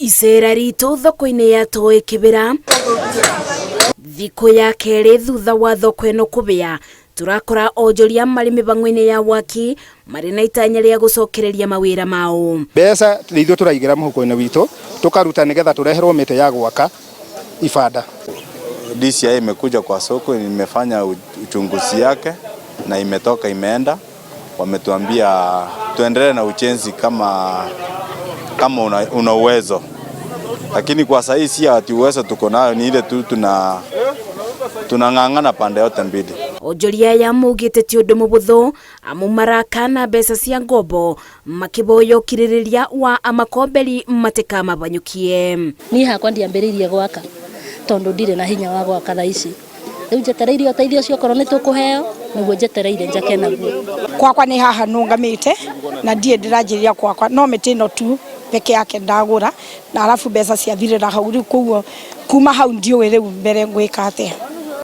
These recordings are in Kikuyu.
Icera ritũ thoko-inĩ ya Toi Kibera thikũ ya kerĩ thutha wa thoko ĩno kũbĩa, tũrakora onjoria marĩ mĩbango-inĩ ya waki marĩ na itanya rĩa gũcokereria mawĩra mao. Mbeca nĩ ithuĩ tũraigĩra mũhuko-inĩ witũ tũkaruta nĩgetha tũreherwo mĩtĩ ya gwaka ibanda. DCI imekuja kwa soko, imefanya uchunguzi yake na imetoka imeenda. Wametuambia tuendelee na ujenzi kama una uwezo, lakini kwa sahii si ati uwezo tuko nayo, ni ile tu tunang'ang'ana pande yote mbili. Onjoria aya maugĩte ti ũndũ mũhũthũ amu maraka na mbeca cia ngombo makĩboya ũkirĩrĩria wa amakomberi matikamabanyũkie. Niĩ hakwa ndiambĩrĩirie gwaka tondũ ndirĩ na hinya wa gwaka thaa ici. Rĩu njetereire ũteithio ũcio okorwo nĩ tũkũheo nĩguo njetereire njake naguo. Kwakwa nĩ haha nũngamĩte na ndirĩ ndĩranjĩrĩria kwakwa, no mĩtĩ ĩno tu peke yake ndagũra na arabu mbeca ciathirĩra hau. Rĩu koguo kuma hau ndiũĩ rĩu mbere ngwĩka atĩa.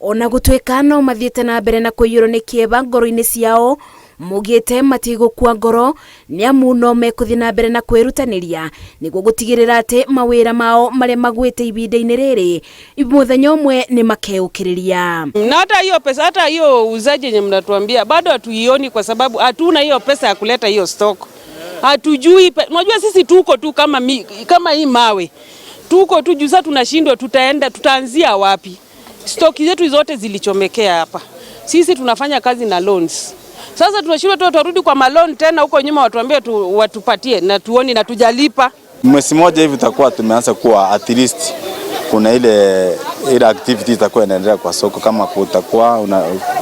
Ona gũtuĩka no mathiĩte na mbere na kũiyũrwo nĩ kĩeva ngoro-inĩ ciao, maugĩte matigũkua ngoro nĩ amu no mekũthiĩ na mbere na kwĩrutanĩria nĩguo gũtigĩrĩra atĩ mawĩra mao marĩa magwĩte ihinda-inĩ rĩrĩ mũthenya ũmwe nĩ makeũkĩrĩria. Na hata hiyo pesa, hata hiyo uuzaji yenye mnatuambia bado hatuioni, kwa sababu hatuna hiyo pesa ya kuleta hiyo stock. Hatujui, unajua sisi tuko tu kama hii mawe, tuko tu juu. Sasa tunashindwa tutaenda tutaanzia wapi? Stock zetu zote zilichomekea hapa. Sisi tunafanya kazi na loans. Sasa tunashindwa tu turudi kwa maloan tena huko nyuma watuambie tu, watupatie na tuoni na tujalipa. Mwezi moja hivi tutakuwa tumeanza kuwa at least kuna ile activity itakuwa inaendelea kwa soko, kama kutakuwa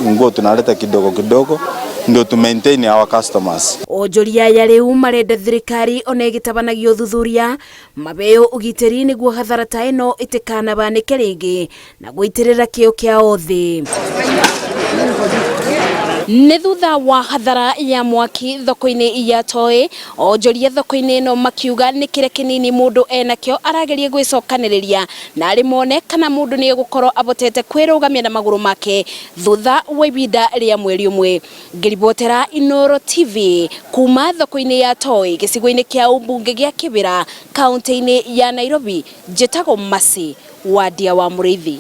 nguo tunaleta kidogo kidogo ndio tu maintain our customers. Onjoria aya rĩu marenda thirikari ona ĩgĩtabanagia ũthuthuria mabeo ũgitĩri nĩguo hathara ta ĩno ĩtikanabanĩke rĩngĩ na gũitĩrĩra kĩo kĩao thĩ. Nĩ thutha wa hathara ya mwaki thoko-inĩ ya Toi, onjoria thoko-inĩ ĩno makiuga nĩ kĩrĩa kĩnini mũndũ enakĩo arageria gwĩcokanĩrĩria na arĩ mone kana mũndũ nĩ egũkorwo abotete kwĩrũgamia na magũrũ make thutha wa ihinda rĩa mweri ũmwe. Ngĩribotera Inooro TV kuma thoko-inĩ ya Toi gĩcigo-inĩ kĩa ũmbunge gĩa Kibera kaunti-inĩ ya Nairobi, njĩtagwo Mercy Wandia wa Mũrĩithi.